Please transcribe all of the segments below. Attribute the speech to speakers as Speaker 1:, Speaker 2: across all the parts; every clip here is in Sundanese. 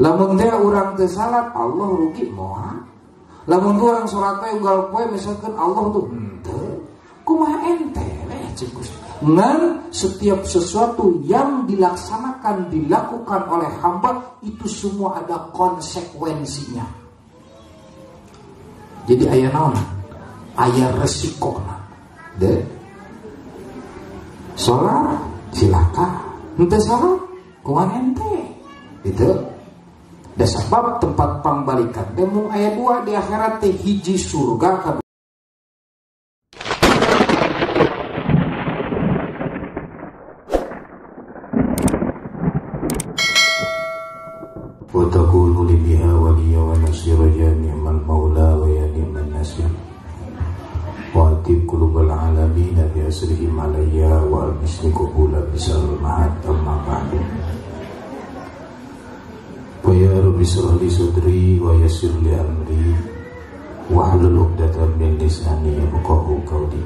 Speaker 1: Lamun teh urang teu salat Allah rugi moal. Lamun urang salat teh unggal poe misalkan Allah tuh henteu. Kumaha ente we cek Gusti. Ngan setiap sesuatu yang dilaksanakan dilakukan oleh hamba itu semua ada konsekuensinya. Jadi aya naon? Aya resikona. Deh. Salat silakan, henteu salat kumaha ente? Gitu. Da sabab tempat pangbalikan teh mung aya dua di akhirat teh, hiji surga kadua
Speaker 2: wa taqulu li biha waliya wa nasira ya ni'mal maula wa ya ni'man nasir wa atib qulubal alamin bi asrihim alayya wa almisni qabula bisal ma'ad amma ba'du. Wa ya rabbi shrah li sadri wa yassir li amri wahlul 'uqdatam min lisani yafqahu qawli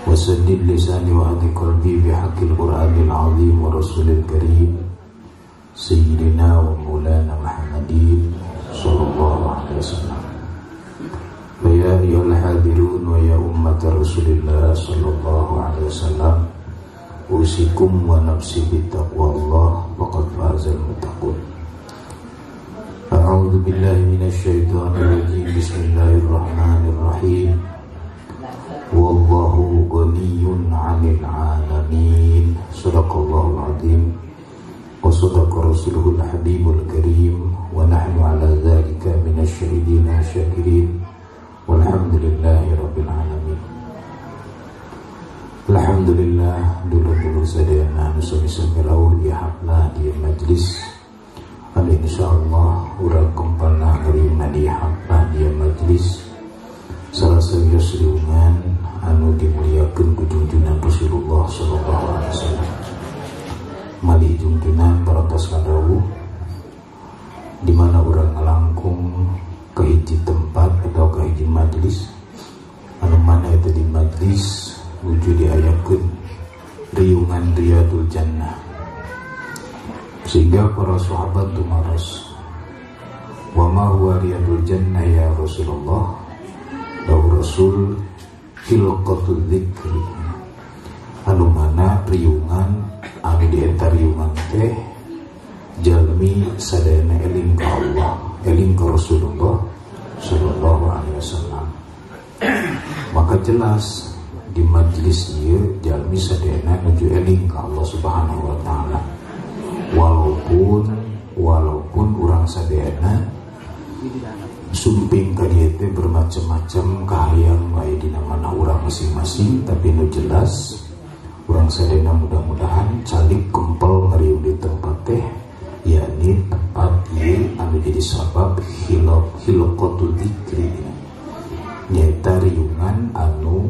Speaker 2: wa saddid lisani wa hdi qalbi bi haqqil qur'anil 'azim wa rasulil karim sayyidina wa maulana Muhammadin sallallahu alaihi wasallam. Wa ya ayyuhal hadirun wa ya ummat Rasulillah sallallahu alaihi wasallam, usikum wa nafsi bittaqwallah faqad fazal muttaqun. A'udzu billahi minasyaitonir rajim. Bismillahirrahmanirrahim. Wallahu ghaniyyun 'anil 'alamin. Shadaqallahul 'adzim wa sadaqa rasuluhul habibul karim wa nahnu 'ala dzalika minasyahidin syakirin. Walhamdulillahi rabbil alamin. Alhamdulillah, dulu-dulu sadayana nu sami-sami rawuh di haflah di majlis. Anu insyaallah urang kempalna ngarima di haflah di majlis. Salah sawios riungan anu dimuliakeun ku junjunan Rasulullah sallallahu alaihi wasallam. Malih junjunan parantos kadawuh di mana urang ngalangkung ke hiji tempat atau ke hiji majlis anu mana eta di majlis nuju diayakeun riungan Riyadul Jannah, sehingga para sahabat tumaros, wa ma huwa Riyadul Jannah ya Rasulullah? Dawuh Rasul, hilqatul dzikri, anu mana riungan anu di eta riungan teh jalmi sadayana eling ka Allah, eling ka Rasulullah sallallahu alaihi wasallam. Maka jelas di majlis ieu jalmi sadayana nuju eling ka Allah Subhanahu wa taala. Walaupun urang sadayana sumping ka dieu teh bermacam-macam kahayang wae dina mana urang masing-masing, tapi nu jelas urang sadayana mudah-mudahan calik kempel ngariung di tempat teh, yakni tempat ieu anu jadi sabab hilqatul dzikri, nyaeta riungan anu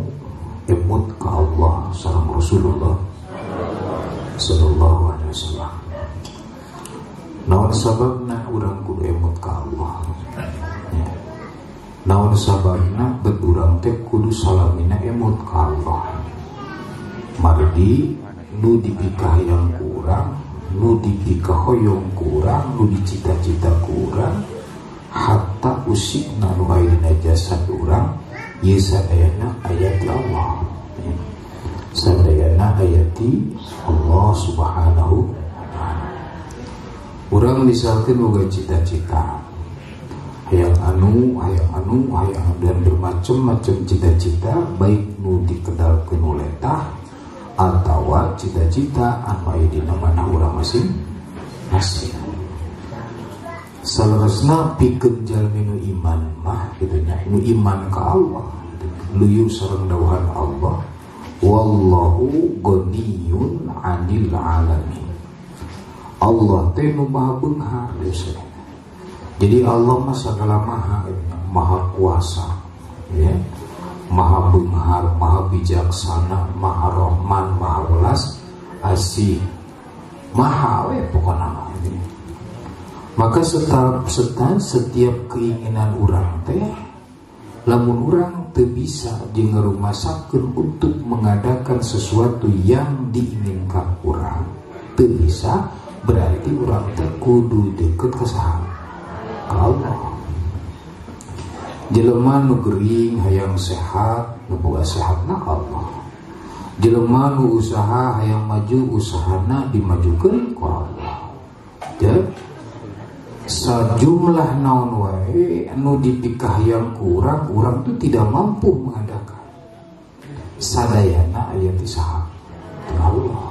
Speaker 2: emut ka Allah sareng Rasulullah sallallahu alaihi wasallam. Naon sababna urang kudu emut ka Allah? Ya. Naon sababna bet urang teh kudu salamina emut ka Allah? Margi nu dipikahayang ku urang, nu dipikahoyong ku urang, nu dicita-cita ku urang, hatta usikna nu aya dina jasad urang, ieu sadayana ayat Allah. Ya. Sadayana ayati Allah Subhanahu wa ta'ala. Urang misalkan boga cita-cita hayang anu, hayang anu, hayang anu, dan bermacam-macam cita-cita, baik nu dikedalkeun nu letah atawa cita-cita anu aya dina manah urang masing-masing. Saleresna pikeun jalmi nu iman mah kitu nya, nu iman ka Allah, luyu sareng dawuhan Allah, wallahu ghaniyyun 'anil 'alamin. Allah teh nu maha beunghar. Jadi Allah mah sagala maha, maha kuasa, ya, maha beunghar, maha bijaksana, maha rahman, maha welas asih, maha we pokona mah. Maka setiap keinginan urang teh lamun urang teu bisa jeung ngarumasakeun untuk mengadakan sesuatu yang diinginkan urang, teu bisa, berarti urang teh
Speaker 1: kudu deket ka saha? Ka Allah. Jelema nu gering hayang sehat, nu boga sehatna Allah. Jelema nu usaha hayang maju, usahana dimajukeun ku Allah. Ya. Sajumlah naon wae nu dipikahayang ku urang, urang tuh tidak mampu mengadakan. Sadayana aya ti saha? Ti Allah.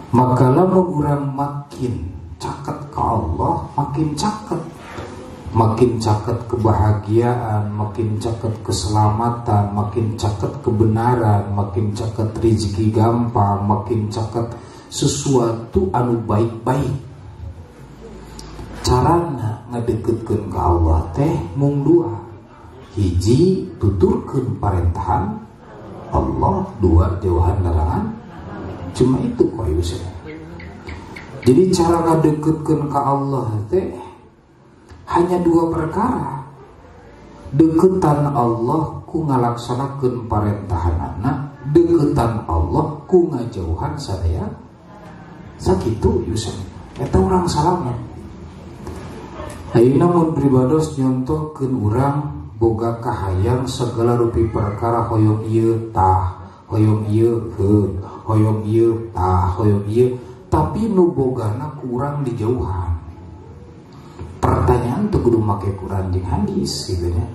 Speaker 1: Maka lamun urang makin caket ka Allah, makin caket, makin caket kebahagiaan, makin caket keselamatan, makin caket kebenaran, makin caket rezeki gampang, makin caket sesuatu anu baik-baik. Carana ngadeketkeun ka Allah teh mung dua. Hiji, tuturkeun parentahan Allah, dua, jauhan larangan. Cuma itu kok ieu. Jadi cara ngadeketkeun ka Allah teh hanya dua perkara. Deketan Allah ku ngalaksanakeun parentahanana, deketan Allah ku ngajauhan sadaya. Sakitu Yusuf. Eta urang salamet. Ayeuna mun pribados nyontohkeun urang boga kahayang segala rupi perkara, hoyong ieu tah, hoyong ieu heun, hoyong ieu tah, hoyong ieu, tapi nu bogana kurang dijauhan. Pertanyaan tuh kudu make Quran jeung hadis gitu nya.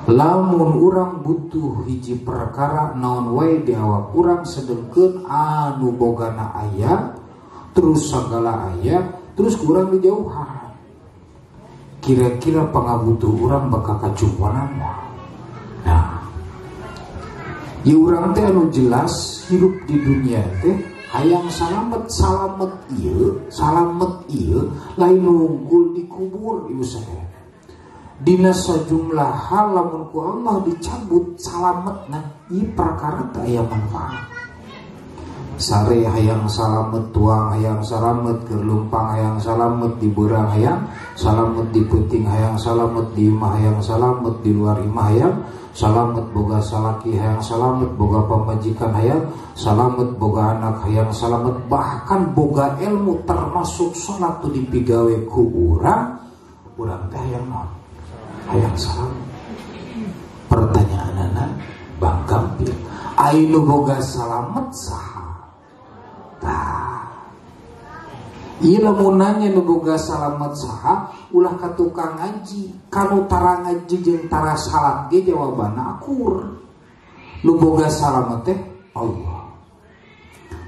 Speaker 1: Lamun urang butuh hiji perkara naon wae di awak urang, sedengkeun anu bogana aya, terus segala aya, terus kurang dijauhan. Kira-kira pangabutuh urang bakal kacumponan moal. Nah, ya urang teh anu jelas hidup di dunia teh hayang salamet, salamet ieu, salamet ieu lain wungkul dikubur ieu saya. Dina sajumlah hal lamun ku Allah dicabut salametna, ieu perkara teh aya manfaat. Sare hayang salamet, tuang hayang salamet, keur lumpang hayang salamet, di beurang hayang salamet, di peuting hayang salamet, di imah hayang salamet, di luar imah hayang salamet, boga salaki hayang salamet, boga pamajikan hayang salamet, boga anak hayang salamet, bahkan boga ilmu termasuk salat tu dipigawe ku urang, urang teh hayang naon? Hayang salamet. Pertanyaanana bang gampil, anu boga salamet saha? Tah. Ieu lamun nanya nu boga salamet saha, ulah ka tukang ngaji, kanu tara ngaji jeung tara salat ge jawabanna akur. Nu boga salamet teh Allah.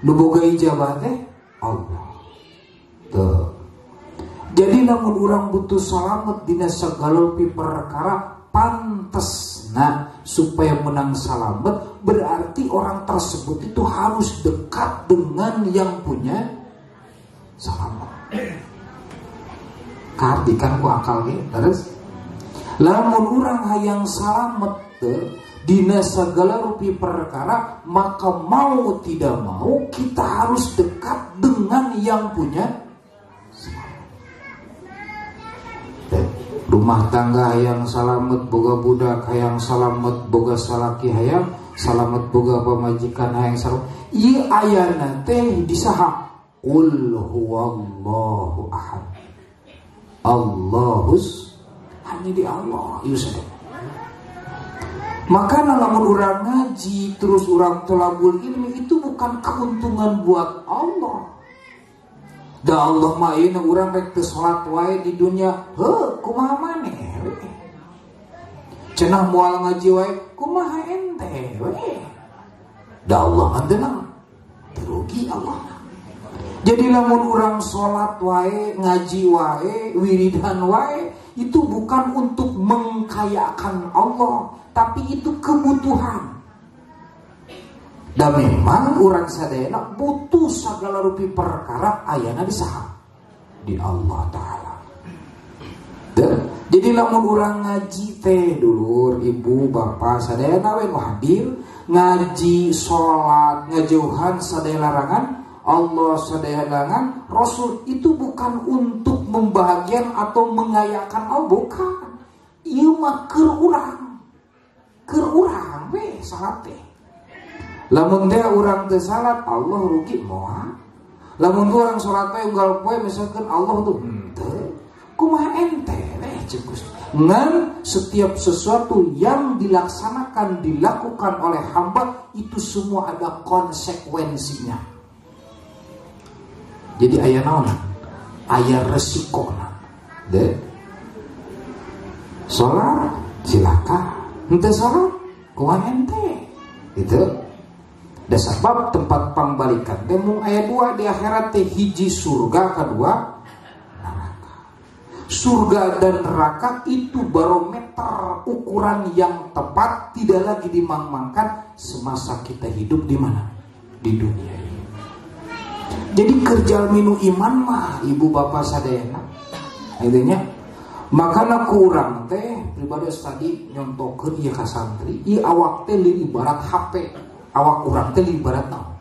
Speaker 1: Nu boga ijabah teh Allah. Tuh. Jadi lamun urang butuh salamet dina sagala perkara, pantes nah supaya menang salamet berarti orang tersebut itu harus dekat dengan yang punya salamet. Kartikan ku akal ge, terus lamun urang hayang salamet teh dina segala rupi perkara, maka mau tidak mau kita harus dekat dengan yang punya salamet. Rumah tangga hayang salamet, boga budak hayang salamet, boga salaki hayang salamet, boga pamajikan hayang salamet. Ieu ayana teh disaha? Qul huwallahu ahad. Allahus, hanya di Allah ieu sadaya. Maka lamun urang ngaji terus urang tolabul ilmi itu bukan keuntungan buat Allah. Da Allah mah ayeuna urang rek teu salat wae di dunia, heuh kumaha maneh we. Cenah moal ngaji wae, kumaha ente we. Da Allah mah teu rugi Allah. Jadi lamun urang salat wae, ngaji wae, wiridan wae, itu bukan untuk mengkayakan Allah, tapi itu kebutuhan. Dan memang urang sadayana butuh segala rupi perkara ayana di saha? Di Allah Ta'ala. Jadi lamun urang ngaji teh dulur, ibu, bapak sadayana we nu hadir, ngaji, salat, ngajauhan sadaya larangan Allah, sadaya larangan Rasul, itu bukan untuk membahagian atau mengayakan Allah, bukan. Ieu mah keur urang. Keur urang we salat teh. Lamun teh urang teu salat, Allah rugi moal. Lamun urang salat teh unggal poe misalkan Allah tuh henteu. Kumaha ente we cek Gusti. Ngan setiap sesuatu yang dilaksanakan dilakukan oleh hamba itu semua ada konsekuensinya. Jadi aya naon? Aya resikona. Deh. Salat silakan. Henteu salat kumaha ente? Gitu. Da sabab tempat pangbalikan teh mung aya dua di akhirat teh, hiji surga, kedua neraka. Surga dan neraka itu barometer ukuran yang tepat, tidak lagi dimang-mangkan semasa kita hidup di mana? Di dunia ini. Jadi kerja minu iman mah ibu bapak sadayana. Intinya makana kurang teh pribadi tadi nyontokeun ieu ka santri, ieu awak teh ibarat HP, awak urang teh ibarat naon?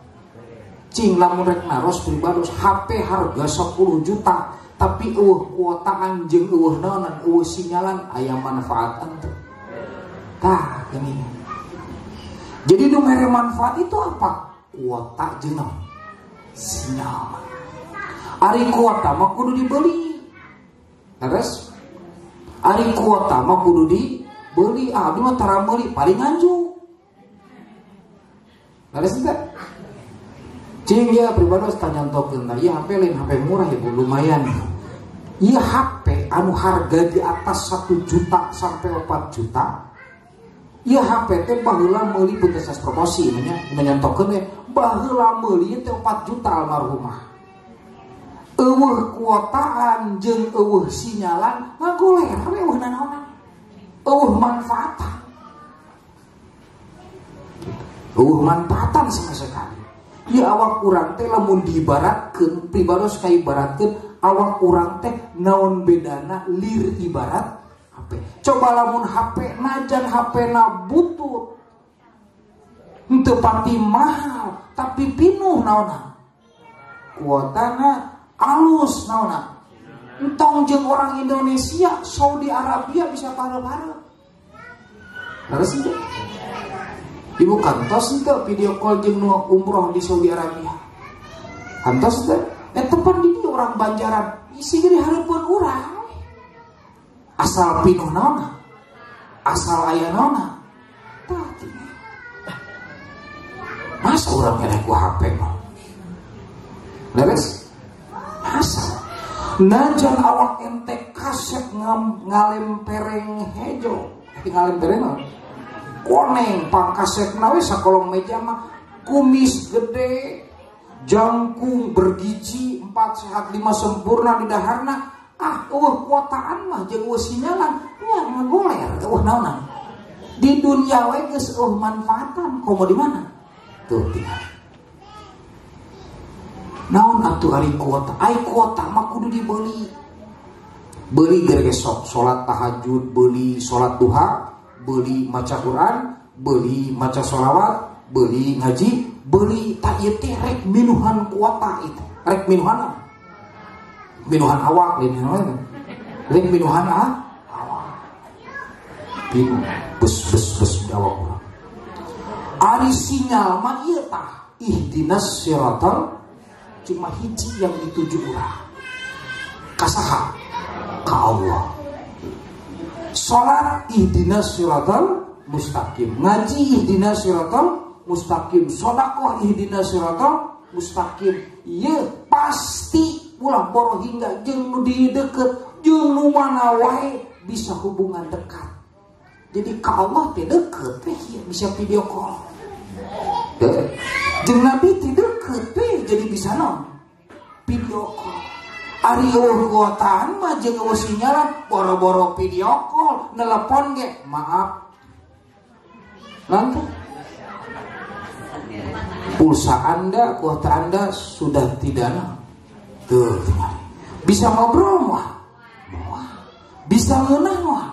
Speaker 1: Cing lamun rek naros pribados HP harga 10 juta tapi eueuh kuotaan jeung eueuh naonan eueuh sinyalan aya manfaat teu. Tah gini. Jadi nu mere manfaat itu apa? Kuota jeung naon? Sinyal. Ari kuota mah kudu dibeli. Terus ari kuota mah kudu dibeli, abdi mah tara meuli paling nganjuk. Terus teh cing ya pribados tanyontokeun tah ieu HP lain HP murah ibu lumayan. Ieu HP anu harga di atas 1 juta sampai 4 juta. Ieu HP teh baheula meuli beunteus promosi nya nyontokeun we baheula meuli teh 4 juta almarhumah. Eueuh kuotaan jeung eueuh sinyalan ngagoler we eueuh nanaonan. Eueuh manfaatan. Eueuh manfaatan sama sekali. Ya awak urang teh lamun diibaratkeun pribados kaibaratkeun awak urang teh naon bedana lir ibarat HP. Coba lamun HP najan HP na butut henteu pati mahal tapi pinuh naonna kuotana alus naonna entong jeung orang Indonesia Saudi Arabia bisa pare-pare. Leres henteu? Ibu kantos henteu video call jeung nu umroh di Saudi Arabia. Kantos teh eta pan di dieu orang Banjaran isi gede hareupeun urang. Asal pinuh naonna? Asal aya naonna? Tah tinggal. Masa urang eleh ku HP mah? Leres? Masa? Najan awak ente kasep ngalempereng hejo, ngalempereng naon? Koneng pangkasetna we sakolong meja mah kumis gede, jangkung bergiji, 4 sehat 5 sempurna di daharna. Ah eueuh kuotaan mah jeung eueuh sinyalan nya ngagoler eueuh naonan. Di dunia we geus eueuh manfaatan komo di mana? Tuh tinggal. Naon atuh ari kuota? Ai kuota mah kudu dibeli. Beli gerge sok salat tahajud, beli salat duha, beli maca Quran, beli maca sholawat, beli ngaji, beli tak ieu teh rek minuhan kuota itu. Rek minuhan apa? Minuhan awak lain naon? Rek minuhan awak. Pinuh bes bes bes awak urang. Ari sinyal mah ieu tah ihdinas siratal cuma hiji yang dituju urang. Kasaha? Ka Allah. Salat ihdinas siratal mustaqim, ngaji ihdinas siratal mustaqim, sedekah ihdinas siratal mustaqim. Ieu pasti ulah boro hingga jeung nu di deukeut jeung nu mana wae bisa hubungan dekat. Jadi ka Allah teh deukeut teh bisa video call. Jeung Nabi teh deukeut teh jadi bisa naon? Video call. Ari eueuh kuotaan mah jeung eueuh sinyalan boro-boro video call nelepon ge maaf. Nanti pulsa Anda, kuota Anda sudah tidak tuh tinggal. Bisa ngobrol mah, bisa ngeunah mah.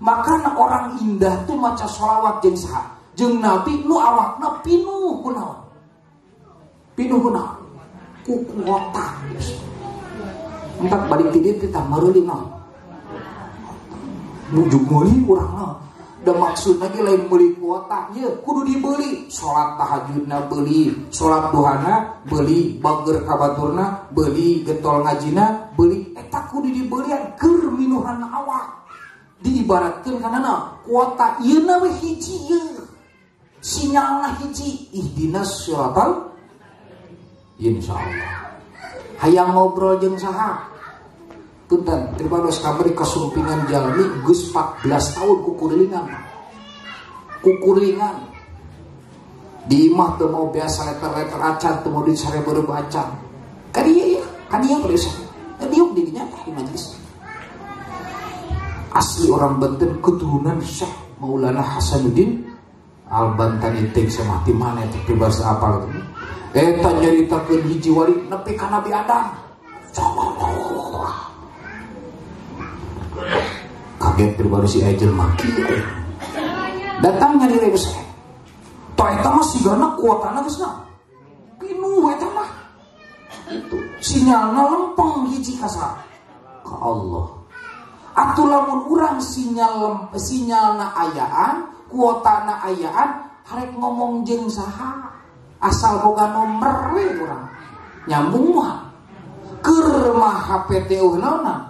Speaker 1: Makana orang indah tuh maca sholawat jeung saha? Jeung Nabi nu awakna pinuh kunaon? Pinuh kunaon? Ku kuota. Entak balik ti dieu teh mereuli naon? Mujuk meuli urang naon? Da maksud lagi lain meuli kuota ye kudu dibeli salat tahajudna beli, salat duhana beli, bager ka baturna beli, getol ngajina beli, eta kudu dibelian keur minuhan awak. Diibaratkeun kana kuota ieu na we hiji ye. Sinyalna hiji ihdinas siratal insyaallah. Hayang ngobrol jeung saha? Punten, tribados kamari kasumpingan jalmi geus 14 tahun kukurilingan. Kukurilingan. Di imah teu mau biasa leter-leter acan, teu mau duit 1000 acan. Ka dieu ya, ka dieu terus. Ka dieu di dinya di majelis. Asli orang Banten keturunan Syekh Maulana Hasanuddin Al-Bantani teh sama di mana itu pribahasa apal itu. Eta nyaritakeun hiji wali nepi ka Nabi Adam. Kaget pribadi si Ejel maki. Datang nyari ribu saya. Toh eta mah sigana kuotana geus na. Pinuh eta mah. Itu sinyalna lempeng hiji ka saha? Ka Allah. Atuh lamun urang sinyalna ayaan, kuotana ayaan, harek ngomong jeung saha? Asal boga nomor we urang. Nyambung mah. Keur mah HP teh eueuh naonna?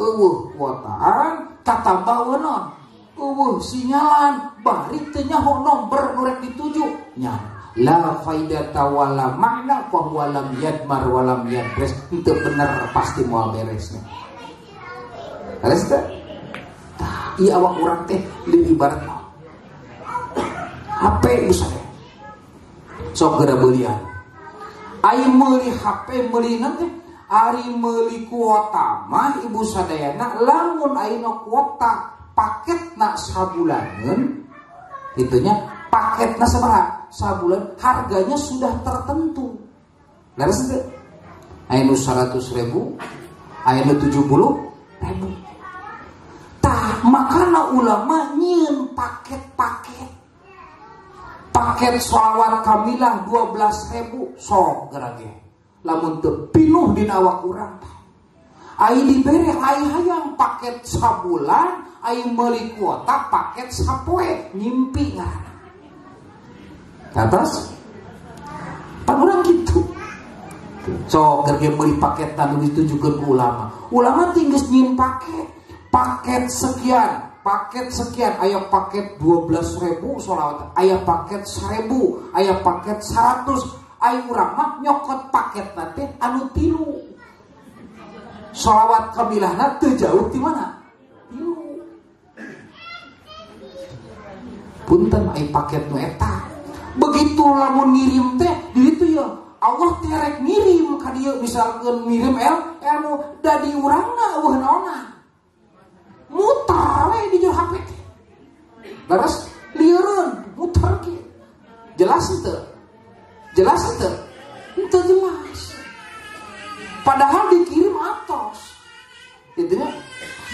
Speaker 1: Eueuh kuotaan, tatambah eueuh naon? Eueuh sinyalan, bari teu nyaho nomor nu rek dituju. Nya, la faidata wala ma'na fa huwa lam yadmar wa lam yadres. Henteu bener pasti moal beresna. Beres teh? Tah, ieu awak urang teh leuwih ibarat naon? HP geus aya. Sok geura beulian. Ai meuli HP meuli naon teh? Ari meuli kuota mah ibu sadayana lamun ayeuna kuota paketna sabulaneun itunya paketna sabaraha? Sabulan harganya sudah tertentu. Leres teu? Aya nu 100.000, aya nu 70.000. Tah makana ulama nyieun paket-paket. Paket sholawat kamilah 12.000 sok geura ge. Lamun teu pinuh dina awak urang tah. Ai dibere ai hayang paket sabulan, ai meuli kuota paket sapoe nyimpi ngaranna. Atas pan urang kitu. Sok geura ge meuli paket anu ditujukeun ku ulama. Ulama teh geus nyieun paket. Paket sekian, paket sekian, aya paket 12.000 sholawat, aya paket 1.000, aya paket 100, aya urang mah nyokot paket teh anu 3. Sholawat kabilahna teu jauh ti mana? 3. Punten aya paket nu eta. Begitu lamun ngirim teh di ditu ya Allah teh rek ngirim ka dieu misalkeun ngirim ilmu da di urangna eueuh naonna. Mutar we di jero HP teh. Leres lieureun mutar kieu. Jelas henteu? Jelas henteu? Henteu jelas. Padahal dikirim atos. Gitu nya.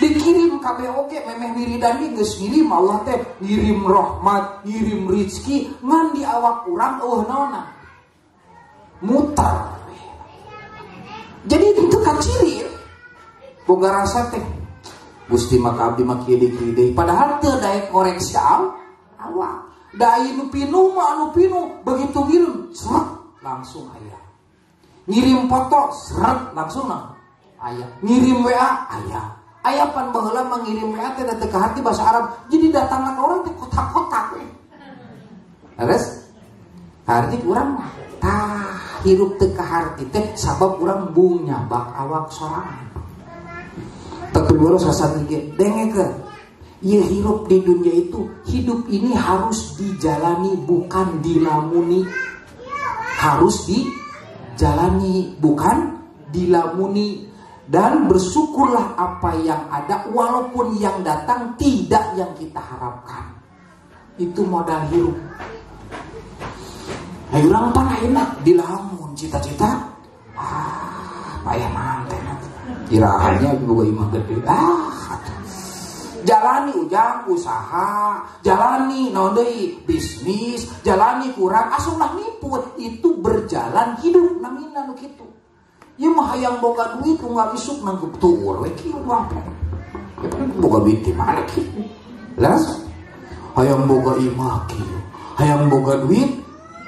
Speaker 1: Dikirim kabeh oge memeh wiridan ge geus ngirim Allah teh ngirim rahmat, ngirim rezeki ngan di awak urang eueuh naonna. Mutar. Jadi itu kaciri. Boga rasa teh Gusti maka abdi mah kieu deui padahal teu daek koreksi awak. Da aya nu pinuh mah anu pinuh begitu ngirim seret langsung aya. Ngirim foto seret langsung nah aya. Ngirim WA aya. Aya pan baheula mah ngirim WA teh teu kaharti bahasa Arab. Jadi datangna ka urang teh kotak-kotak we. Leres? Harti urang mah tah hirup teu kaharti teh sabab urang bung nyabak awak sorangan. Tapi boros rasa tiga dengekeun. Ieu hirup di dunia itu, hidup ini harus dijalani bukan dilamuni. Harus dijalani bukan dilamuni. Dan bersyukurlah apa yang ada walaupun yang datang tidak yang kita harapkan. Itu modal hirup. Ayo urang pan ayeuna dilamun cita-cita. Ah, payah manten. Irahannya boga imah gede. Ah, jalani ujang usaha, jalani naon deui bisnis, jalani kurang asuplah nipu. Itu berjalan hidup namina nu kitu. Ieu mah hayang boga duit unggal isuk nangkep tuur we kieu mah. Boga duit di mana kieu? Leres? Hayang boga imah kieu, hayang boga duit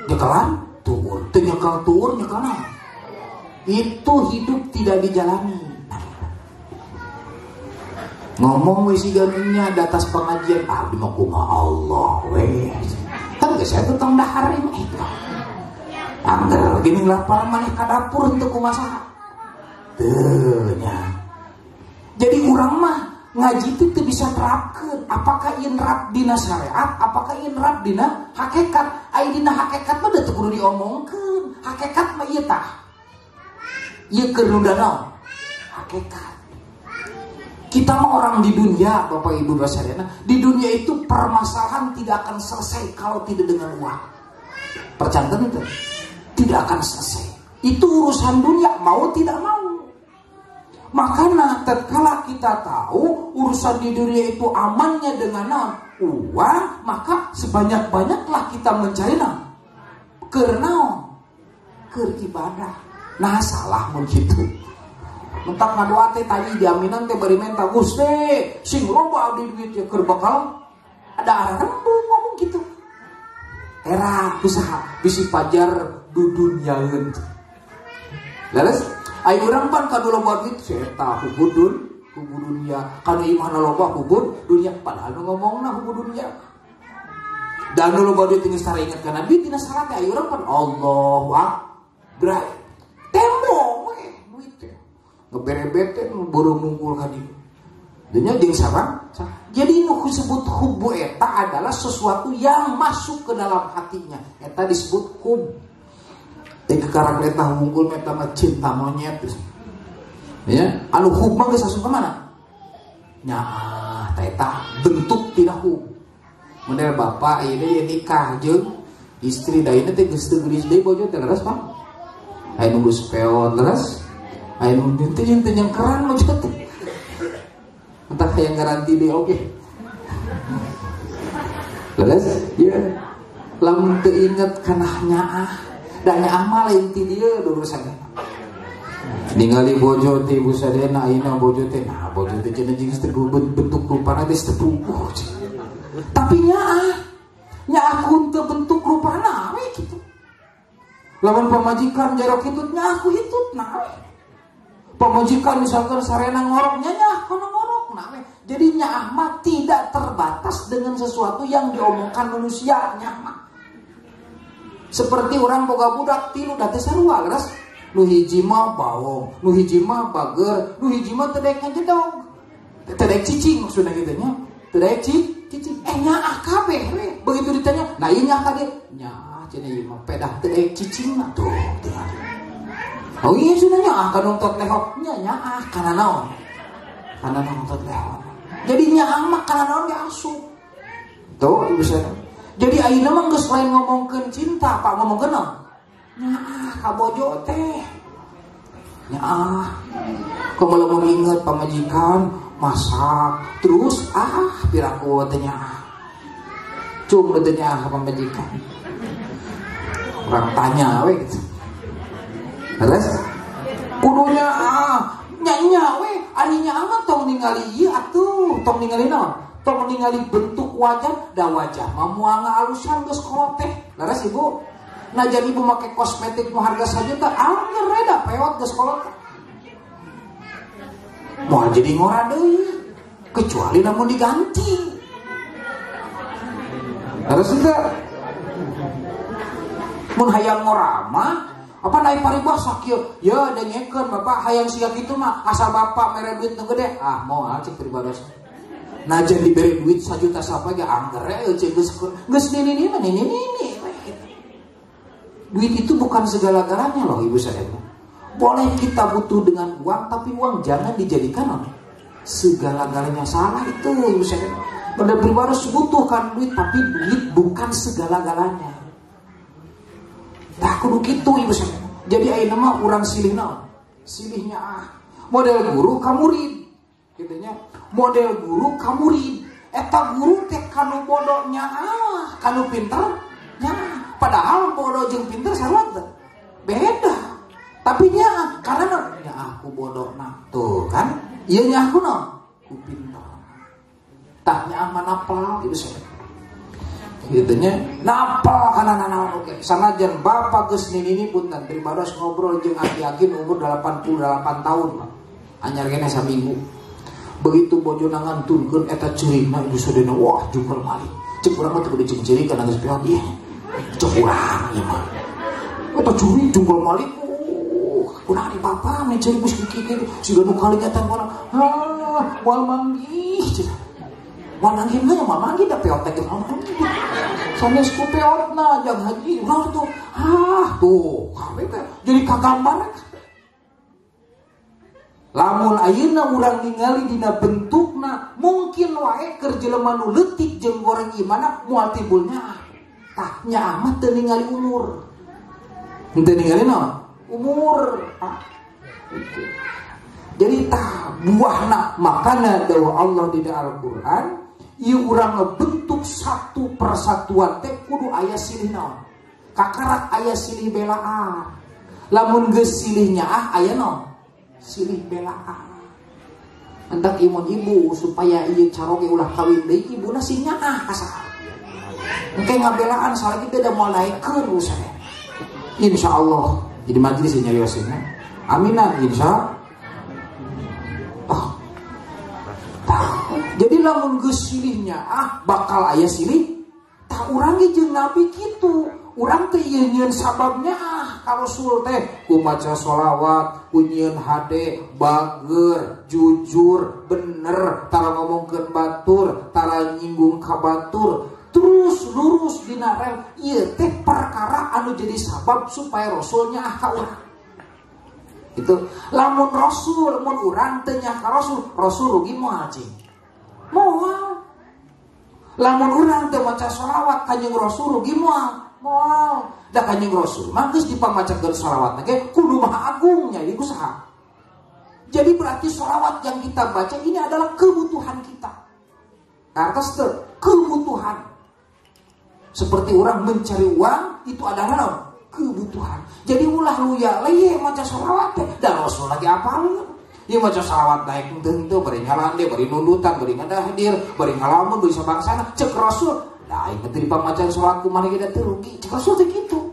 Speaker 1: nyekelan tuur, teu nyekel tuur nyekel naon. Itu hidup tidak dijalani. Ngomong we siga nya di atas pengajian, abdi mah kumaha Allah we. Kan geus atuh tong dahar ini eta. Angger gini lapar maneh ka dapur teu kumaha. Teu nya. Jadi urang mah ngaji itu teu bisa terapkeun. Apakah ieu nerap dina syariat, apakah ieu nerap dina hakikat? Ai dina hakikat mah teu kudu diomongkeun. Hakikat mah ieu tah. Ieu keur nu naon? Hakikat. Kita mah orang di dunia, Bapak Ibu Basadana. Di dunia itu permasalahan tidak akan selesai kalau tidak dengan uang. Percanten itu tidak akan selesai. Itu urusan dunia, mau tidak mau. Makanya tatkala kita tahu urusan di dunia itu amannya dengan uang, maka sebanyak-banyaklah kita mencari naon. Keur naon? Keur ibadah. Nah, salah mun kitu. Mentak ngadoa teh tadi diaminan teh bari menta Gusti sing loba abdi duit ya keur bakal ada arah rembung ngomong gitu. Era usaha bisi pajar dudunyaeun. Leres ai urang pan kanu loba duit eta hubudun hubu dunya kanu imahna loba hubud dunya padahal nu ngomongna hubud dunya. Dan nu loba duit geus tara inget kana duit dina salat teh ai urang pan Allahu Akbar. Tembong we duit teh. Ngeberebete buru mungkul ka dieu. Dunya jeung sarang. Jadi nu disebut hubbu eta adalah sesuatu yang masuk ke dalam hatinya. Eta disebut hub. Teh karak eta mungkul eta mah cinta monyet. Ya, anu hub mah geus asup ka mana? Nyaah, tah eta bentuk tina hub. Model bapak ieu ye nikah jeung istri da ieu teh geus teu geulis deui bojo teh leres Pak. Aya nu geus peot leres. Aya nu teh jeung teh nyengkeran bojo teh. Entah hayang garanti deh oke. Leres? Ya. Lamun teu inget kana nyaah, da nyaah mah lain ti dieu dulur sadayana. Ningali bojo teh ibu sadayana ayeuna bojo teh, nah bojo teh cenah jeung teu bentuk rupana teh teu puguh. Tapi nyaah, nyaah ku teu bentuk rupana we kitu. Lamun pamajikan jarok hitut nyaah ku hitut nah we. Pamajikan misalkan sarena ngorok nyaah kono ngorok nah we. Jadi nyaah mah tidak terbatas dengan sesuatu yang diomongkan manusia nyaah mah. Seperti orang boga budak tilu da teu sarua leres. Nu hiji mah bawong, nu hiji mah bager, nu hiji mah teu daek ngajedog. Teu daek cicing maksudna kitu nya. Teu daek cicing. Nyaah kabeh we. Begitu ditanya, nah ieu nyaah ka dieu. Nyaah cenah ieu mah pedah teu daek cicing mah tuh teu. Oh iya cenah nyaah ka nongtot lehok. Nya nyaah kana naon? Kana nongtot lehok. Jadi nyaah mah kana naon ge asup. Tuh ibu saya. Jadi ayeuna mah geus lain ngomongkeun cinta, Pak ngomongkeun naon? Nyaah ka bojo teh. Nyaah. Kumaha lamun inget pamajikan masak terus piraku teh nyaah. Cung teh nyaah ka pamajikan. Orang tanya we gitu. Terus kudu nyaah, nya we ari nyaah mah tong ningali ieu atuh, tong ningali naon? Tong ningali bentuk wajah, da wajah mah moal ngaalusan geus kolot teh. Leres Ibu? Nah jadi ibu make kosmetik nu harga sajuta angger we da peot geus kolot. Moal jadi ngora deui kecuali lamun diganti. Terus teu mun hayang ngora mah apa naik paribasa kieu ya dengekeun bapak hayang siga kitu mah asal bapak mere duit nu gede ah moal cek paribasa. Najan dibere duit sajuta sapa ge angger we cek geus geus nini mah nini. Duit itu bukan segala-galanya loh ibu sadar. Boleh kita butuh dengan uang, tapi uang jangan dijadikan segala-galanya. Salah itu ibu sadar. Pada pribadi butuhkan duit, tapi duit bukan segala-galanya. Tak kudu kitu ibu sadar. Jadi ayeuna mah urang silih naon? Silihnya model guru ka murid. Kitu nya. Model guru ka murid. Eta guru teh kanu bodoh nyaah, kanu pinter nyaah. Padahal bodoh jeung pinter sarua teh beda. Tapi nyaah karena nyaah ku bodoh nah tuh kan ieu nyaah ku naon? Ku pinter. Tah nyaah manapal ieu saya. Gitu nya napa kana nanaon oke. Sanajan bapak geus nini punten pribados ngobrol jeung aki-aki umur 88 tahun Pak. Anyar kene saminggu. Begitu bojona ngantunkeun eta ceurikna ieu sadena wah jungkel malik. Cek urang mah teu kudu cing-ceurik kana geus peot ieu. Cek urang ieu mah. Eta ceurik jungkel malik. Kunaon di bapak mah ceurik geus kieu-kieu siga nu kalingatan urang. Ah, moal manggih cenah. Moal manggih mah moal manggih da peot teh moal manggih. Sanes ku peotna jang haji urang tuh. Ah, tuh kabeh teh jadi kagambar. Lamun ayeuna urang ningali dina bentukna mungkin wae keur jelema nu leutik jeung goreng imana moal timbulnya. Tah nya amat teu ningali umur. Teu ningali naon? Umur. Ah, itu. Jadi tah buahna makana dawuh Allah di Al-Qur'an ieu urang ngebentuk satu persatuan teh kudu aya silih naon? Kakarak aya silih belaan. Lamun geus silih nyaah aya naon? Silih belaan. Entak imun ibu supaya ieu caroge ulah kawin deui ibuna sih nyaah ka saha. Engke ngabelaan salagi teh da moal naekeun saya. Insyaallah jadi majelis nyariosna. Aminan insya Allah. Jadi lamun geus silih nyaah bakal aya silih tah urang ge jeung Nabi kitu. Urang teh ieu nyieun sababnya ah ka Rasul teh ku maca sholawat, ku nyieun hade, bager, jujur, bener, tara ngomongkeun batur, tara nyinggung ka batur, terus lurus dina rel. Ieu teh perkara anu jadi sabab supaya Rasul nyaah ka urang. Itu lamun Rasul mun urang teu nyaah ka Rasul, Rasul rugi moal cing. Moal. Lamun urang teu maca sholawat kanjeng Rasul rugi moal. Moal, da kanjeng Rasul mah geus dipamacakeun sholawatna ge kudu maha agungnya ieu saha. Jadi berarti sholawat yang kita baca ini adalah kebutuhan kita. Kartos teu kebutuhan. Seperti orang mencari uang itu adalah kebutuhan. Jadi ulah luya leye maca sholawat teh da Rasul lagi apal. Ieu maca sholawat naik henteu bari nyalande, bari nundutan, bari ngadahadir, bari ngalamun, bari sabangsana cek Rasul. Nah, ingat dari pamacan sholat kumana kita terugi. Cek Rasul teh gitu.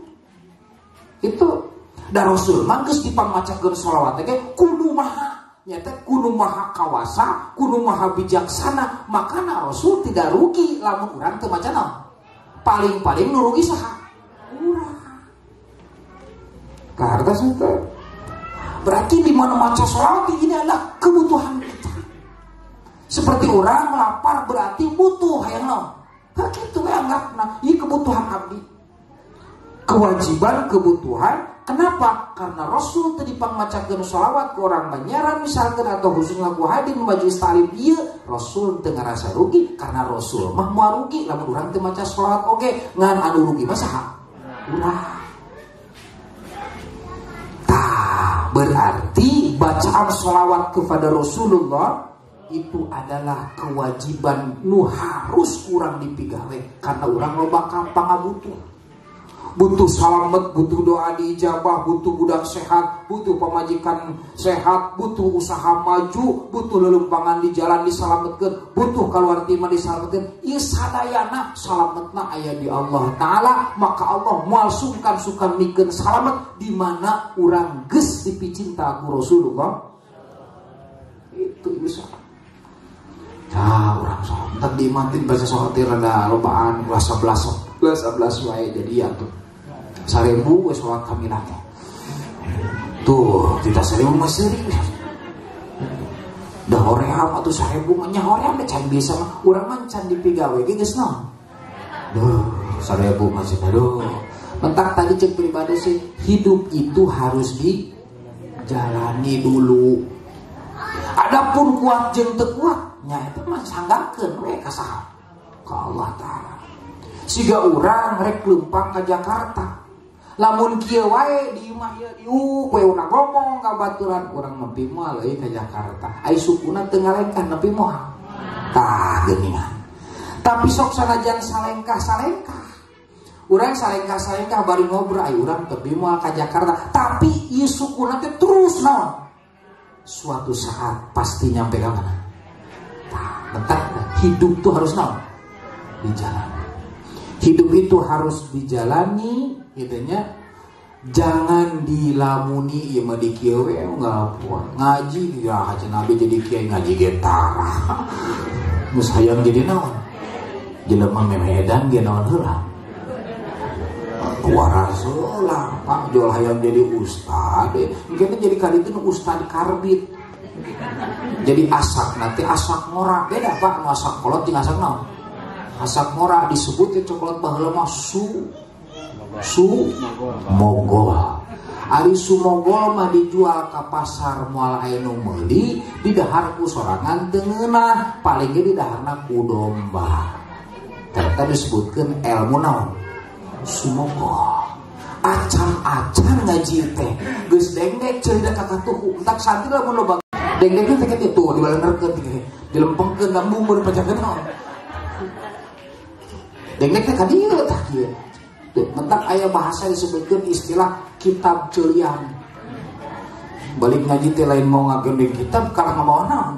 Speaker 1: Itu da Rasul mah geus dipamacakeun sholawat teh kudu maha nyata kudu maha kawasa, kudu maha bijaksana. Makana Rasul tidak rugi lamun urang teu maca naon. Paling-paling nu rugi saha? Urang. Kahartos teh. Berarti di mana maca sholawat ini adalah kebutuhan kita. Seperti orang lapar berarti butuh hayang naon. Nah, gitu ya anggapna, ini kebutuhan abdi. Kewajiban kebutuhan. Kenapa? Karena Rasul tadi pangmacakeun sholawat ke orang banyaran misalkan atau khususnya ku hadir majelis taklim ieu, Rasul teu ngarasa rugi karena Rasul mah moal rugi lamun urang teu maca sholawat oge, ngan anu rugi mah saha? Urang. Tah, berarti bacaan sholawat kepada Rasulullah itu adalah kewajiban nu harus kurang dipigawe karena urang loba pangabutuh. Butuh salamet, butuh doa diijabah, butuh budak sehat, butuh pamajikan sehat, butuh usaha maju, butuh lelumpangan di jalan disalametkeun, butuh kaluar ti imah disalametkeun. Ieu sadayana salametna aya di Allah Taala, maka Allah moal sungkan-sungkan mikeun salamet di mana urang geus dipicinta ku Rasulullah. Itu ieu. Nah, urang sholat entar diimantin baca sholat rada lobaan ulah 11 wae jadi ya tuh. 1000 we sholat kamilah teh. Tuh, tidak 1000 mah seurik. Da hoream atuh 1000 mah nya hoream da can bisa mah urang mah can dipigawe ge geus naon. Duh, 1000 mah cenah aduh. Mentak tadi cek pribadi sih, hidup itu harus dijalani dulu. Adapun kuat jeung teu kuat nya eta mah sanggakeun we ka saha? Ka Allah Taala. Siga urang rek leumpang ka Jakarta. Lamun kieu wae di imah ieu diuk we urang ngomong ka baturan urang nepi moal euy ka Jakarta. Ai sukuna teu ngalengkah nepi moal. Tah geuningan. Tapi sok sanajan salengkah-salengkah. Urang salengkah-salengkah bari ngobrol ai urang tepi moal ka Jakarta. Tapi ieu sukuna teh terus naon? Suatu saat pasti nyampe ka mana? Tah, bentar, hidup tuh harus naon? Dijalani. Hidup itu harus dijalani gitu nya. Jangan dilamuni ieu mah di kieu we ngalapuan. Ngaji ya haji Nabi jadi kiai ngaji ge tarah. Geus hayang jadi naon? Jelema memedan ge naon heula. Waras heula Pak jual hayang jadi ustad. Engke teh jadi kaditu nu ustad karbit. Jadi asak nanti asak ngora beda Pak nu asak kolot jeung asak naon? Asak ngora disebut ya coklat baheula mah su mogol. Ari sumogol mah dijual ka pasar moal aya nu meuli, didahar ku sorangan teu ngeunah, paling ge didaharna ku domba. Ternyata disebutkeun ilmu naon? Sumogol. Acan-acan ngaji teh geus dengdek ceurida ka katuhu. Entak santri lamun loba dengdek teh kitu tuh dibalengerkeun teh dilempengkeun ka bumbu dipacakeun naon. Dengdek teh ka dieu tah kieu. Mentak aya bahasa disebutkan istilah kitab ceulian. Balik ngaji teh lain mau ngagendeng kitab kalah ngamawa naon.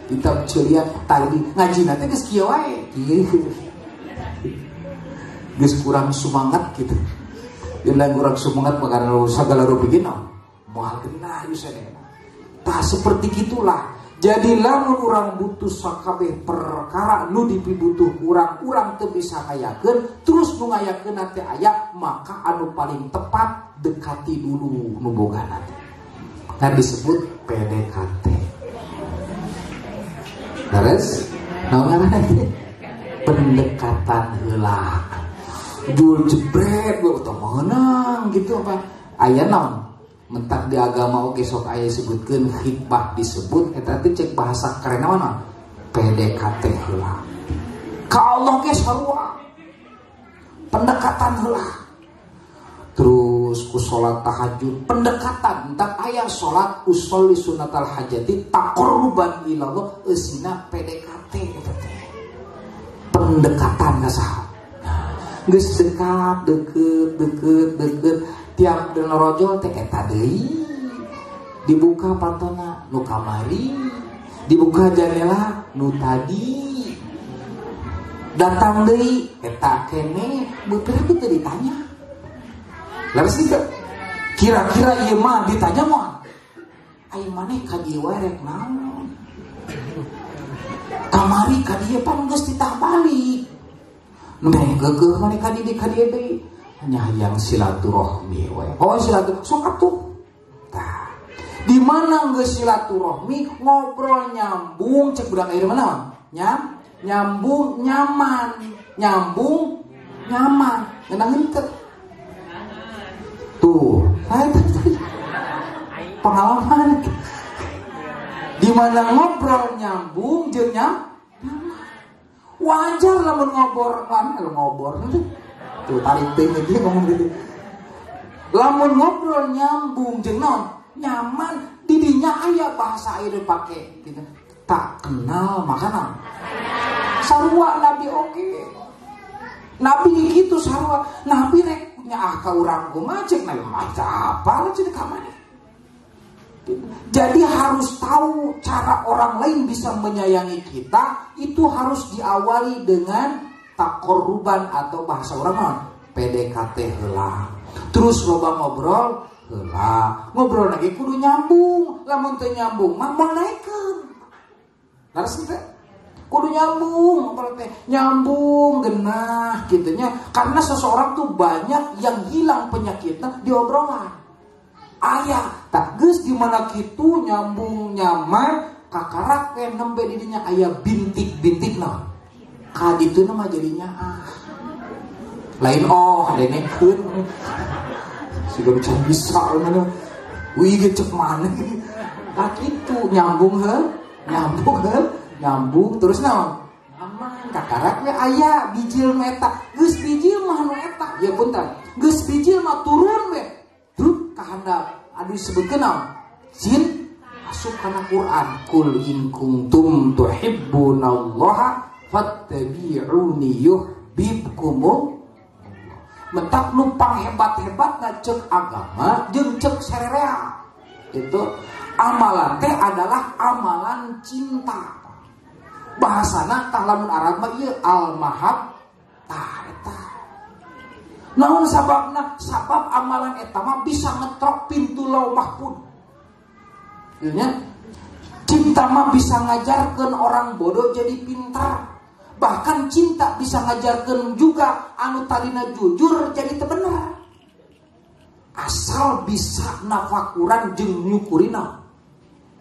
Speaker 1: Kitab ceulian tadi ngaji nanti geus kieu wae. Geus kurang semangat gitu. Lain kurang semangat makana sagala rupi ge naon. Moal genah ieu sadayana. Tah seperti gitulah. Jadi lamun urang butuh sakabeh perkara nu dipibutuh urang, urang teu bisa ngayakeun, terus nu ngayakeun teh aya, maka anu paling tepat dekati dulu nu bogana teh. Nah disebut PDKT. Terus naon ngaranna teh? Pendekatan heula. Jul jebret gua teu meunang gitu apa? Aya naon? Mentak di agama oge sok aya sebutkeun khitbah disebut eta teh cek bahasa karena mana PDKT heula. Ka Allah ge sarua. Pendekatan heula. Terus ku salat tahajud pendekatan entak aya salat usolli sunnatal hajati taqarruban ila Allah eusina PDKT eta teh. Pendekatan ka saha? Geus dekat deket deket deket tiap dina rojol teh eta deui dibuka pantona nu kamari dibuka jendela nu tadi datang deui eta kene beuteung teu ditanya leres teu kira-kira ieu mah ditanya moal ai maneh ka dieu wae rek naon kamari ka dieu pan geus ditah balik nu geukeuh maneh ka dieu deui hanya yang silaturahmi we. Oh silaturahmi sok atuh. Tah. Di mana geus silaturahmi ngobrol nyambung cek budak air mana? Nyambung nyaman, nyambung nyaman. Ngeunah henteu. Tuh, pengalaman. Di mana ngobrol nyambung jeung nyaman. Wajar lamun ngobrol, ngobrol henteu. Tuh tarik teh dia ngomong gitu. Lamun ngobrol nyambung jeung naon? Nyaman didinya aya bahasa aya dipake gitu. Tak kenal maka naon? Sarua Nabi oge. Nabi gitu sarua. Nabi rek nyaah ka urang kumaha cek Nabi mah apal cenah ka maneh. Jadi harus tahu cara orang lain bisa menyayangi kita itu harus diawali dengan takoruban atau bahasa orang mah PDKT heula. Terus loba ngobrol heula. Ngobrol lagi kudu nyambung. Lamun teu nyambung mah moal naekeun. Leres teh? Kudu nyambung ngobrol teh. Nyambung genah kitu nya. Karena seseorang tuh banyak yang hilang penyakitnya di obrolan. Aya tak geus di mana kitu nyambung nyaman kakarak we nembe di dinya aya bintik-bintik naon. Kaditu mah jadinya ah. Lain oh dengekeun. Siga bisa bisa mana. Wih ge cek maneh. Tah kitu nyambung heuh, nyambung heuh, nyambung terus naon? Aman kakarak we aya bijil nu eta. Geus bijil mah nu eta. Ya punten. Geus bijil mah turun we. Druk ka handap. Anu disebutkeun naon? Jin asup kana Quran. Kul in kuntum tuhibbunallaha fattabi'uni yuhibbukumullah. Mentak nu panghebat-hebatna cek agama jeung cek sarerea. Itu amalan teh adalah amalan cinta. Bahasana tah lamun Arab mah ieu al mahabbah. Naon sababna? Sabab amalan eta mah bisa ngetrok pintu Lauh Mahfud. Nya cinta mah bisa ngajarkeun orang bodoh jadi pintar. Bahkan cinta bisa ngajarkeun juga anu tadina jujur jadi teu bener. Asal bisa nafakuran jeung nyukurina.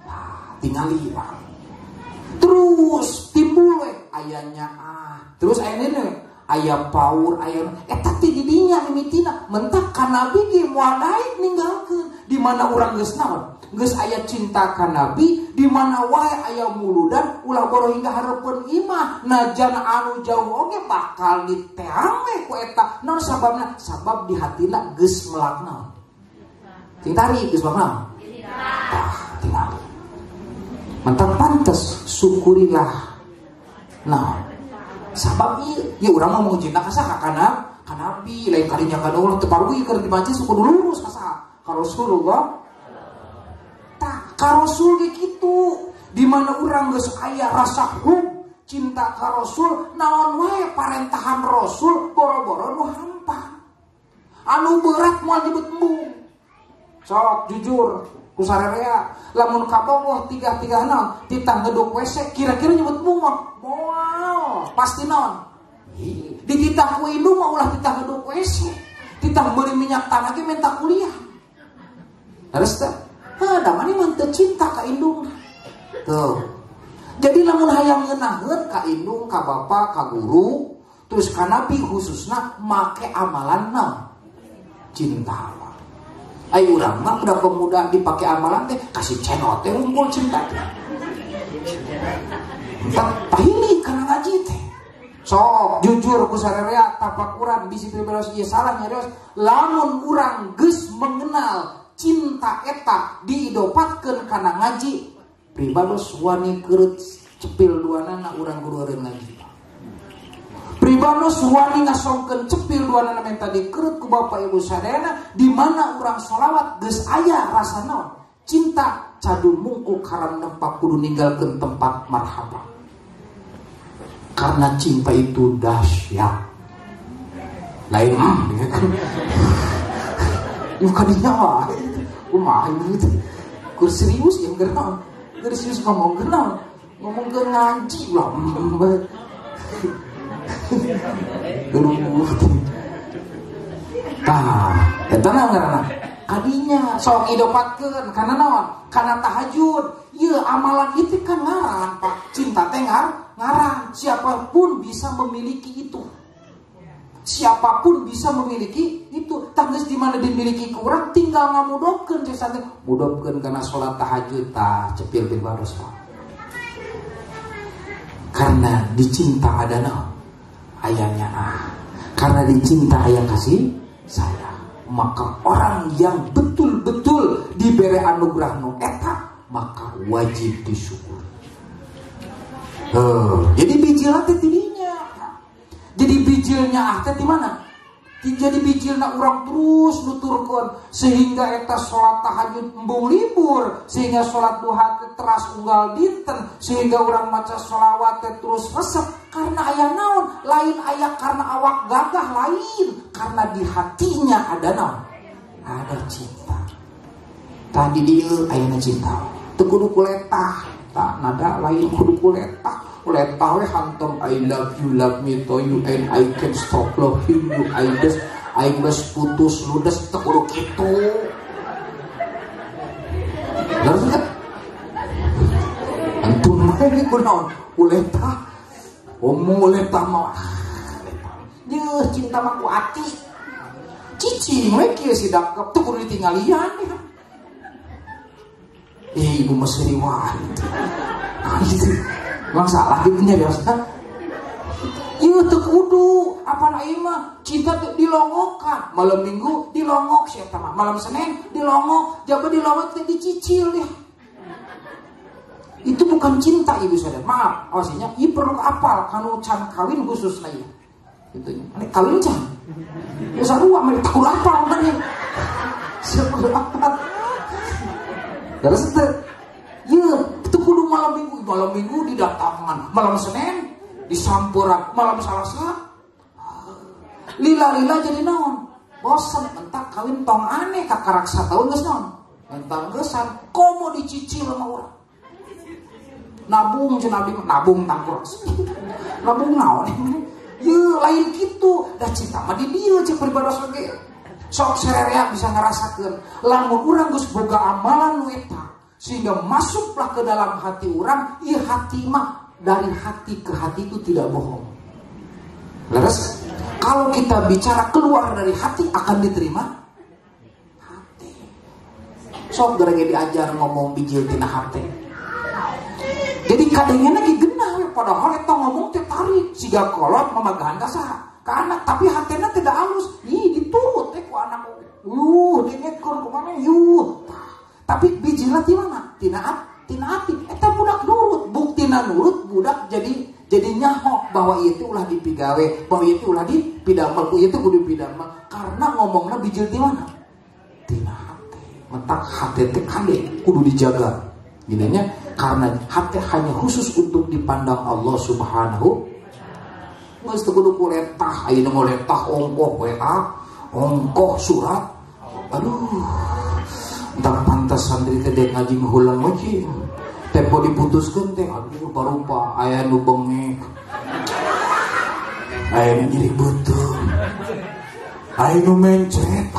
Speaker 1: Nah, tingali Pak. Terus timbul we ayanya ah. Terus aya we aya paur aya eta teh di dinya mimitina mentak ka nabi ge moal daek ninggalkeun. Di mana urang geus naon? Geus aya cinta ka nabi, di mana wae aya muludan ulah boro hingga hareupeun imah najan anu jauh oge bakal diteang we ku eta. Naon sababna? Sabab di hatina geus melak naon? Cing tarik geus melak naon? Tah tingali. Mentak pantes syukurilah naon? Sabab ieu ya urang mah mau cinta ka saha? Ka nabi, lain kalinya ka Allah teu parugi keur dibaca kudu lurus ka saha? Ka Rasulullah. Tah ka Rasul ge kitu. Di mana urang geus aya rasa hub cinta ka Rasul, naon wae parentahan Rasul boro-boro nu hampang. Anu berat moal nyebut embung. Sok jujur ku sarerea lamun kabogoh tiga-tiga naon titah ngeduk WC kira-kira nyebut embung mah moal pasti naon. Dititah ku indung mah ulah titah ngeduk WC, titah meuli minyak tanah ge minta kuliah. Terus teh heuh da mani mah teu cinta ka indung. Tuh. Jadi lamun hayang ngeunaheun ka indung, ka bapa, ka guru, terus ka nabi khususna make amalan naon? Cinta. Ayo urang mah udah pemuda dipake amalan teh kasih channel teh unggul cinta teh. Entah pahili karena ngaji teh. Sok jujur ku sarerea tapakuran bisi pribados ieu salah nyarios lamun urang geus mengenal cinta eta diidopatkeun kana ngaji pribados wani kereut cepil duanana urang kudu eureun ngaji. Pribados wani ngasongkeun cepil duanana menta dikereut ku bapak ibu sadayana di mana urang sholawat geus aya rasa naon cinta cadu mungkuk haram nempak kudu ninggalkeun tempat marhaba. Karena cinta itu dahsyat. Lain ieu kadinya wae. Kumaha ieu teh? Kur serius yang keur naon? Keur serius ngomong keur naon? Ngomong keur ngaji lah. Tah, eta naon ngaranna? Kadinya sok idopatkeun kana naon? Kana tahajud. Ieu amalan itu kan ngaran, Pak. Cinta teh ngaran. Siapapun bisa memiliki itu. Siapapun bisa memiliki itu. Tah geus di mana dimiliki ku urang tinggal ngamudopkeun cek santai. Mudopkeun kana salat tahajud tah cepil pribados, Pak. Karena dicinta ada naon? Ayahnya ah. Karena dicinta ayah kasih saya. Maka orang yang betul-betul diberi anugerah nu eta maka wajib disyukuri. Jadi bijilna teh tidinya. Jadi bijilnya ah teh di mana? Jadi bijilna urang terus nuturkeun sehingga eta salat tahajud embung libur, sehingga salat duha teh teras unggal dinten, sehingga urang maca sholawat teh terus resep karena aya naon? Lain aya karena awak gagah lain, karena di hatinya ada naon? Ada cinta. Tadi dieu ayana cinta. Teu kudu kuletah, tak nada lain kudu kuletah. Kuletah we hantam I love you, love me to you and I can stop loving you. I just putus ludes teu kudu kitu. Leres teh? Antum mah kunaon? Kuletah. Omong kuletah mah. Yeuh cinta mah ku ati. Cicing we kieu si dakep teu kudu ditinggalian ya. Ibu mesri wah. Emang salah gitu nya biasa. Ieu teu kudu, apana ieu mah cinta teh dilongokan. Malam Minggu dilongok si eta mah. Malam Senin dilongok, jaba dilongok teh dicicil deh. Itu bukan cinta ibu sadar. Maaf, awasnya ieu perlu apal kanu can kawin khususna ieu. Gitu nya. Ane kawin can. Ya sarua mah kudu apal mah nya. Siapa kudu apal. Terus teh ieu teu kudu malam minggu didatangan, malam Senin disamperan, malam Salasa lila-lila jadi naon? Bosen entak kawin tong aneh kakarak sataun geus naon? Entang geusan komo dicicil sama urang. Nabung cenah abdi nabung tangkur. Nabung naon? Ye lain kitu, da cinta mah di dieu cek pribados oge. Sok sererea bisa ngerasakeun lamun urang geus boga amalan nu eta sehingga masuklah ke dalam hati urang, ieu hati mah dari hati ke hati itu tidak bohong. Leres? Kalau kita bicara keluar dari hati akan diterima hati. Sok gara-gara diajar ngomong bijil tina hati. Jadi kadangnya lagi genah padahal eta ngomong teh tarik siga kolot mamagahan ka saha? Ka anak, tapi hatena tidak halus. Ih diturut teh ku anak. Dengekeun kumaha yuh. Tapi bijilna ti mana? Tina hati. Eta budak nurut, buktina nurut budak jadi nyaho bahwa ieu teh ulah dipigawe, bahwa ieu teh ulah dipidamel, ieu teh kudu dipidamel karena ngomongna bijil ti mana? Tina hati. Mentak hati teh kade kudu dijaga. Gininya karena hati hanya khusus untuk dipandang Allah Subhanahu. Geus teu kudu kuletah, ayeuna ngoletah ongkoh WA, ongkoh surat. Aduh. Entah pantas santri teh dek ngaji ngeulang we. Tempo diputuskeun teh aduh barupa aya nu bengek. Aya nu nyeri beuteung. Aya nu mencret.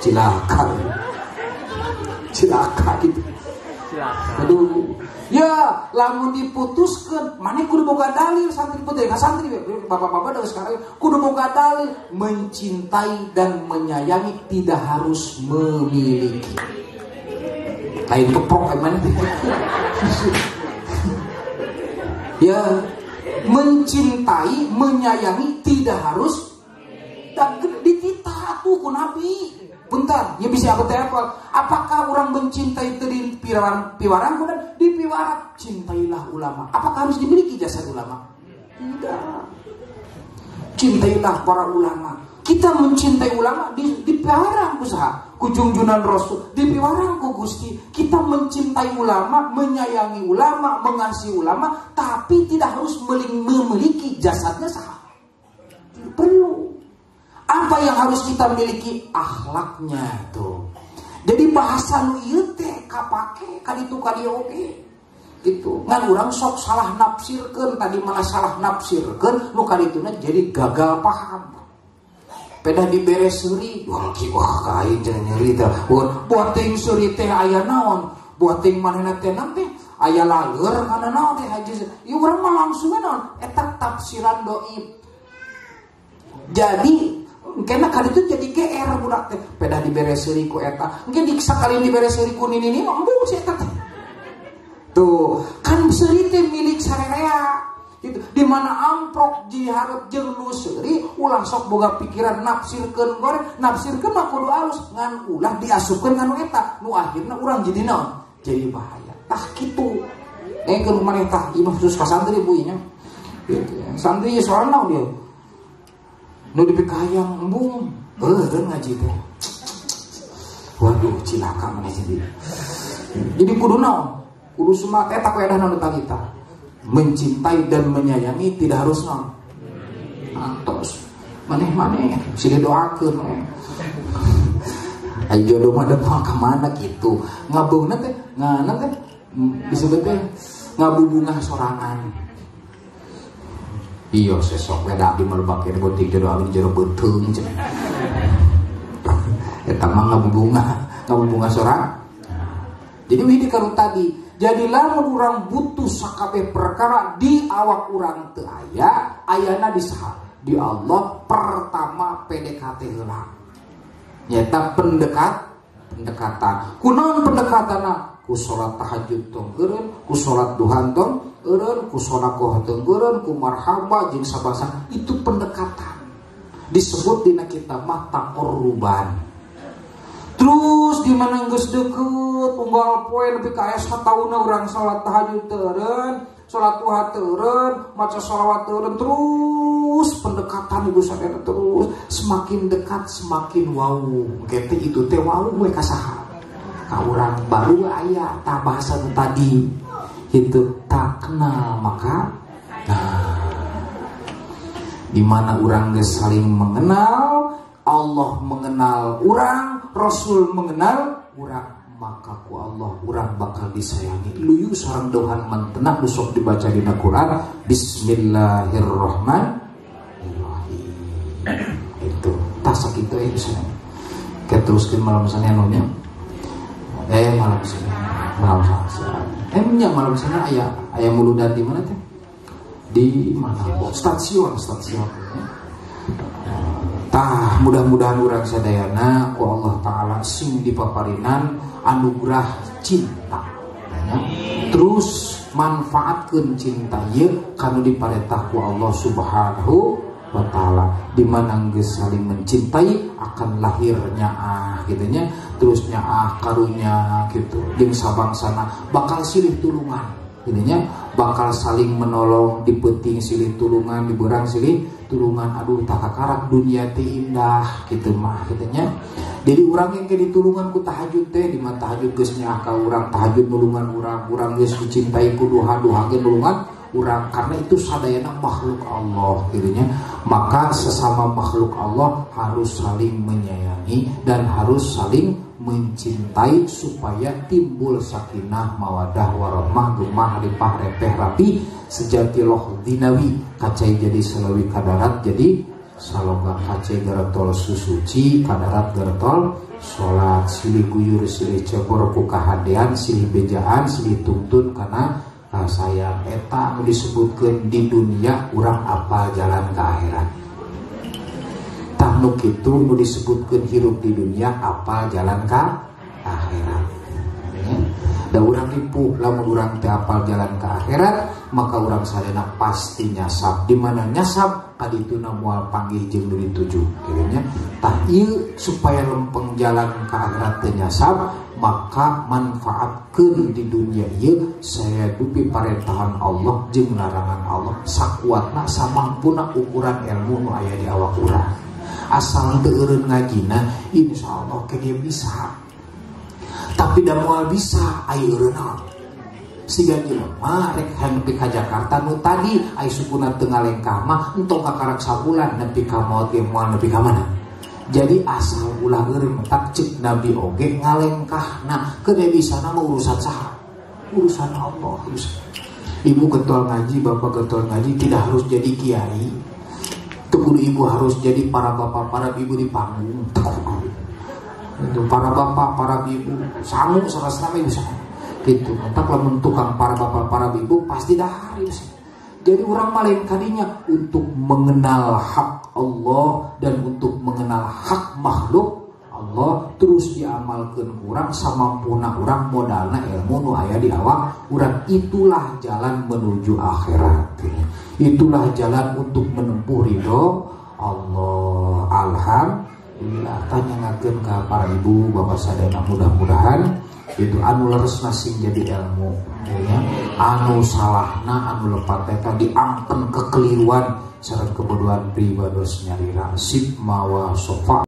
Speaker 1: Cilaka. Cilaka gitu.
Speaker 3: Cilaka.
Speaker 1: Aduh. Ya, lamun diputuskeun, maneh kudu boga dalil santri putih, ka santri bapak-bapak dari sekarang kudu boga dalil mencintai dan menyayangi tidak harus memiliki. Lain keprok emang teh. Ya, mencintai, menyayangi tidak harus dan dititah atuh ku Nabi. Bentar, ya bisa apa teh apa? Apakah orang mencintai itu di piwarang kemudian di piwarang cintailah ulama. Apakah harus dimiliki jasa ulama? Tidak. Cintailah para ulama. Kita mencintai ulama di piwarang usaha. Kujungjunan Rasul di piwarang ku Gusti. Kita mencintai ulama, menyayangi ulama, mengasihi ulama, tapi tidak harus memiliki jasadnya sah. Tidak perlu. Apa yang harus kita miliki? Akhlaknya tuh. Jadi bahasa nu ieu teh kapake kaditu kadieu oge. Gitu. Ngan urang sok salah nafsirkeun, tadi malah salah nafsirkeun nu kadituna jadi gagal paham. Pedah dibere seuri, wah ki wah ka aing cenah nyeri teh. Buat teuing seuri teh aya naon? Buat teuing manehna teh teh aya laleur kana naon teh haji. Ieu urang mah langsung naon? Eta tafsiran dhaif. Jadi kena kali itu jadi GR budak teh pedah dibere seuri ku eta engke sakali dibere seuri ku nini mah embung si eta teh. Tuh kan seuri teh milik sarerea gitu. Di mana amprok jiharep jeung nu seuri ulah sok boga pikiran nafsirkeun goreng nafsirkeun mah kudu alus ngan ulah diasupkeun ka nu eta nu akhirna urang jadi naon jadi bahaya. Tah kitu engkeun maneh tah ieu mah khusus ka santri bu nya gitu ya. Santri soalna naon dia nu dipikayang embung eureun ngaji teh. Waduh cilaka maneh jadi. Jadi kudu naon? Kudu semangat eta ku edah nu tadi tah. Mencintai dan menyayangi tidak harus naon. Antos maneh-maneh sih didoakeun we. Ayo jodoh mah da moal ka mana kitu. Ngabeungna teh nganan teh disebut teh ngabubungah sorangan. Iya sesok we da abdi mah lebak botik jodoh abdi jero beuteung cenah. Eta mah ngabubungah sorang. Jadi wih di karun tadi. Jadi lamun urang butuh sakabeh perkara di awak urang teu aya, ayana di saha? Di Allah pertama PDKT heula. Nyaeta pendekatan. Kunaon pendekatanna? Ku salat tahajud tong eureun, ku salat duha tong eureun, ku sedekah tong eureun, ku marhaba jeung sabasa. Itu pendekatan. Disebut dina kitab mah taqarruban. Terus di mana geus deukeut unggal poe nepi ka aya sataunna urang salat tahajud teu eureun, salat duha teu eureun, maca sholawat teu eureun, terus pendekatan ibu sadayana terus semakin dekat semakin wau. Engke teh itu teh wau we ka saha? Ka urang baru aya tah bahasa nu tadi. Gitu, tak kenal maka nah. Di mana urang geus saling mengenal, Allah mengenal urang, Rasul mengenal urang, maka ku Allah urang bakal disayangi. Luyu sareng dohan mantenah nu sok dibaca dina Quran, Bismillahirrahmanirrahim. Itu tah sakitu ya bisa. Kita teruskeun malam Senin nya. Malam Senin. Malam Selasa. Nya malam Senin aya muludan di mana teh? Di mana? Stasiun. Tah mudah-mudahan urang sadayana ku Allah Ta'ala sing dipaparinan anugerah cinta ya. Terus manfaatkeun cinta ieu kanu diparentah ku Allah Subhanahu wa Ta'ala, di mana geus saling mencintai akan lahir nyaah gitu nya, terus nyaah karunya gitu jeung sabangsana bakal silih tulungan gitu nya, bakal saling menolong di peuting silih tulungan, di beurang silih tulungan. Aduh takakarak dunia teh indah gitu mah gitu nya. Jadi urang yang ke ditulungan ku tahajud teh, di mana tahajud geus nyaah ka urang, tahajud nulungan urang, urang geus dicintai ku duha, duha ge nulungan urang, karena itu sadayana makhluk Allah gitu nya. Maka sesama makhluk Allah harus saling menyayangi dan harus saling mencintai supaya timbul sakinah, mawadah, warahmah, gemah, ripah, repeh, rapi, sejati loh dinawi, kacai jadi selawi kadarat jadi saloga, kacai garetol susuci kadarat garetol salat, silih guyur silih cebor ku kahadean, silih bejaan silih tuntun karena sayang. Eta disebutkan di dunia urang apal jalan ke akhirat. Tah nu kitu nu disebutkan hirup di dunia apal jalan ke akhirat. Da urang ripuh lamun urang teu apal jalan ke akhirat, maka urang sadayana pasti nyasab. Di mana nyasab kadituna moal panggih jeung nu dituju kitu nya. Tah ieu supaya lempeng jalan ke akhirat teu nyasab, maka manfaatkeun di dunia ieu saya dupi parentahan Allah jeung larangan Allah sakuatna samampuna ukuran ilmu nu aya di awak urang. Asal teu eureun ngajina insyaallah ke dia bisa. Tapi da moal bisa aya eureun naon. Siga jelema rek nepi ka Jakarta nu tadi aya sukuna teu ngalengkah mah entong kakarak sabulan nepi ka maot ge moal nepi ka mana. Jadi asal ulah eureun mentak cek Nabi oge ngalengkahna ke bisa mah urusan saha? Urusan Allah. Urusan. Ibu getol ngaji, bapak getol ngaji tidak harus jadi kiai. Teu kudu ibu harus jadi para bapak, para ibu di panggung. Teu kudu. Itu para bapak, para ibu sangu sarasana ibu sana. Gitu. Mentak lamun tukang para bapak, para ibu pasti dahar ibu sana. Jadi orang paling kadinya untuk mengenal hak Allah dan untuk mengenal hak makhluk Allah terus diamalkan urang samampuna urang modalna ilmu nu aya di awak urang. Itulah jalan menuju akhirat. Itulah jalan untuk menempuh ridho Allah. Alhamdulillah. Tanya ngakeun ka para ibu bapak sadayana, mudah-mudahan itu anu leresna sing jadi ilmu ya. Anu salahna anu lepat eta diangken kekeliruan sareng kebodohan pribados nyalira sip mawa sofa.